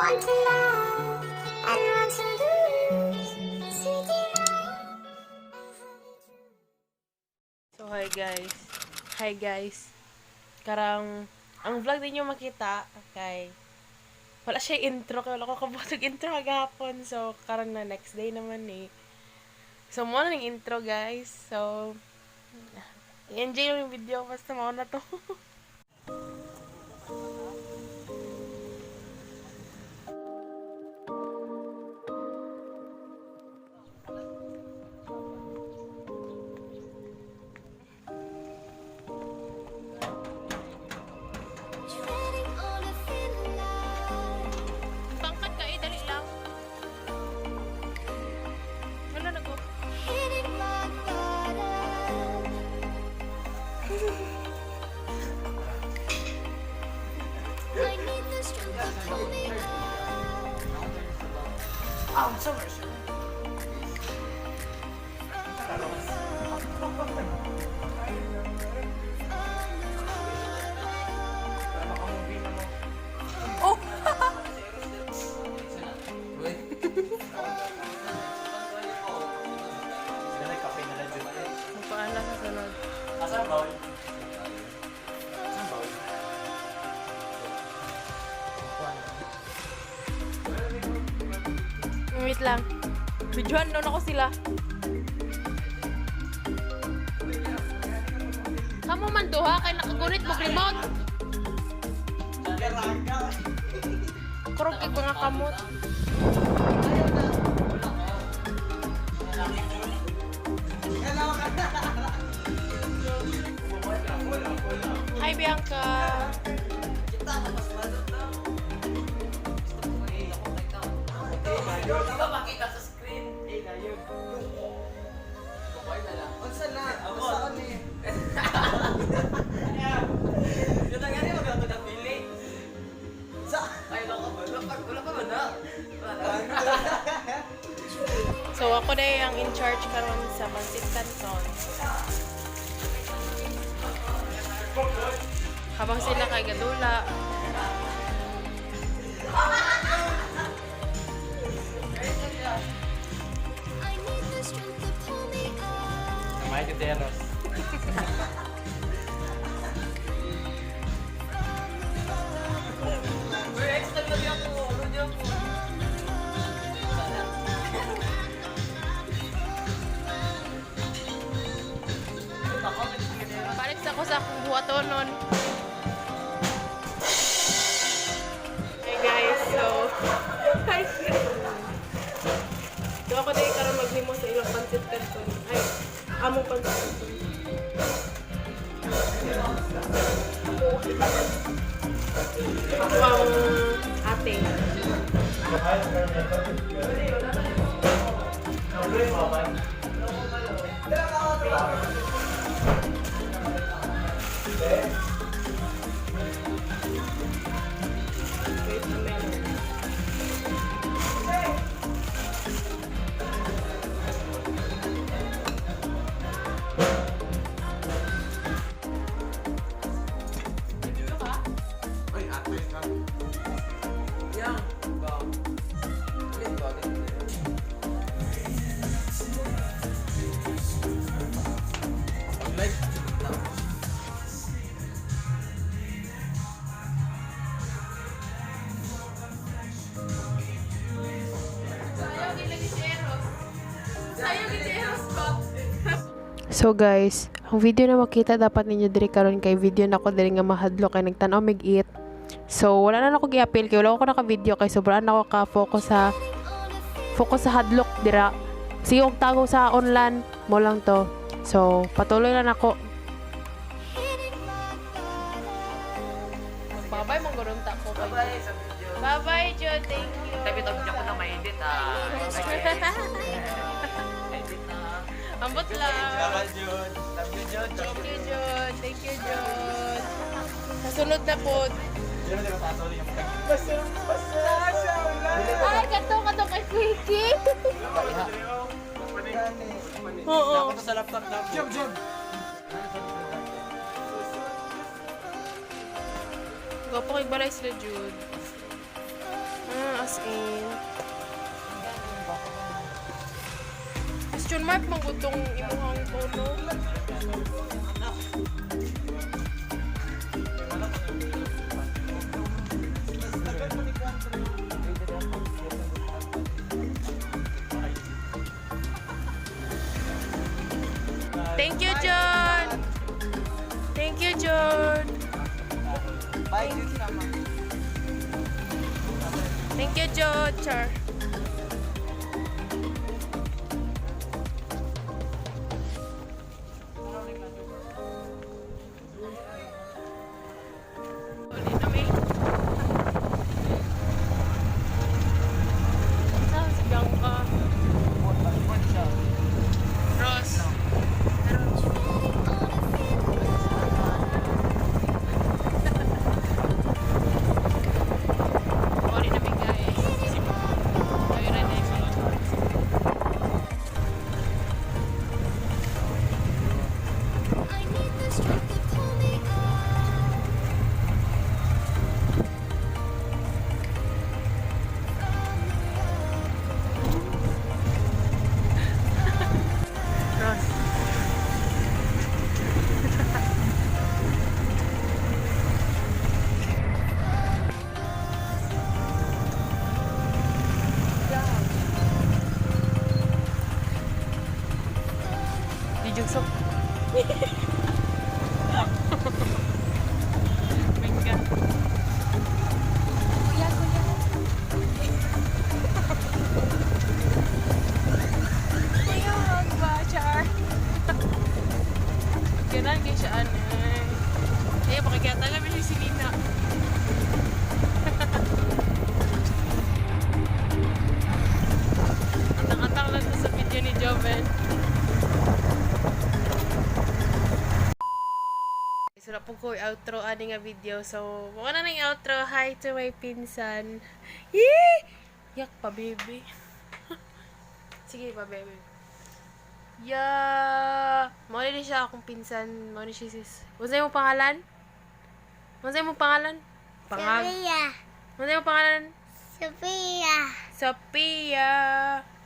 Want to love and want to lose. To deny. So, hi guys. Hi guys. Karang, ang vlog ninyo makita kay wala siya intro kay wala ko kabutog intro kagahapon. So, karon na next day naman eh. So, mo na ning intro, guys. So, enjoy yung video basta mao na to. Treading on a thin line. Pangkat ka eh, dali lang. Wala na ko. Hitting rock bottom. I need the strength to pull me up. Oh! Magpaala sa sunod. Wait lang. Videohan daw na ko sila. Kamu man duha kay nakagunit mo remote. Kurog kay mga kamot. Hi, Bianca. Di ba makita sa screen? Eh, layo. Kukuha na lang. Unsa na? Basta ano eh. Yun ang gani, wag ako napili. Sa Ay, wala ka ba? Wala ka ba na? Wala. So ako na ang in charge karon sa Pansit Canton. Habang sila kay Gadula. I need the strength to pull me up. Mike Gutierrez. Uy, extra na din ako. Ano niya ako? Balik sa ako sa akong buhatonon. Hi guys, so hi. So ako dahil karon maghimo sa ilang pansit canton. Ay, among pansit canton. Ako ang ate. Wait a minute. Ay, ate ka. Yang. Ba? Ulit ba? Like So guys, ang video na makita dapat ninyo diri karon kay video nako diri nga mahadlok kay nagtan-aw mig eat. So wala na nako giapil kay wala ko naka-video kay sobrang nako ka focus sa hadlok dira. Sige og tago sa online mo lang to. So patuloy lang ako. Hitting rock bottom. Bye-bye mong gurunta ko. Bye-bye sa video. Bye-bye, Jod. Thank you. Tabi-tabi ako na may-edit ah. Edit na. Ambot lang. Salamat, Jud. Love you, Jud. Thank you, Jod. Thank you, Jod. Sa sunod na po. Basta, basta siya wala. Ay, kato, kato kay Quickie. Oo. Dapat sa laptop na. Jub, Jub. Gwapo kay balay sila, Jude. As in. Question mark, manggutong imuhang tono. Thank you, John! Thank you, John! Bye, Jude sama. Thank you, John! Char. Uli na, may. Saan si Bianca? Ross. Uli na, may, guys. Tayo na next. I need the strength to pull me up. Ross. Di jugsok. Venga. Kuya, kuya. Kuya, wag ba, Char? Ganan kay siya, ano eh. Eh, pakikita lang siya si Nina. Atang-atang lang to sa video ni Joven. So, na po ko yung outro ani nga video. So, muna na yung outro. Hi to my pinsan. Yee! Yak pa, baby. Sige pa, baby. Yeah! Mao ni siya akong pinsan. Mao ni siya sis. Unsa imong pangalan? Unsa imong pangalan? Pangag. Sophia. Unsa imong pangalan? Sophia. Sophia.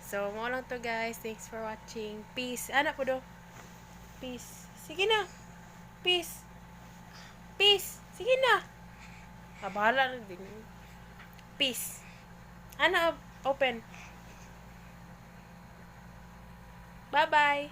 So, mao lang to guys. Thanks for watching. Peace. Anak po do. Peace. Sige na. Peace. Peace. Sige na. Ah, bahala na din. Peace. Ana, open. Bye-bye.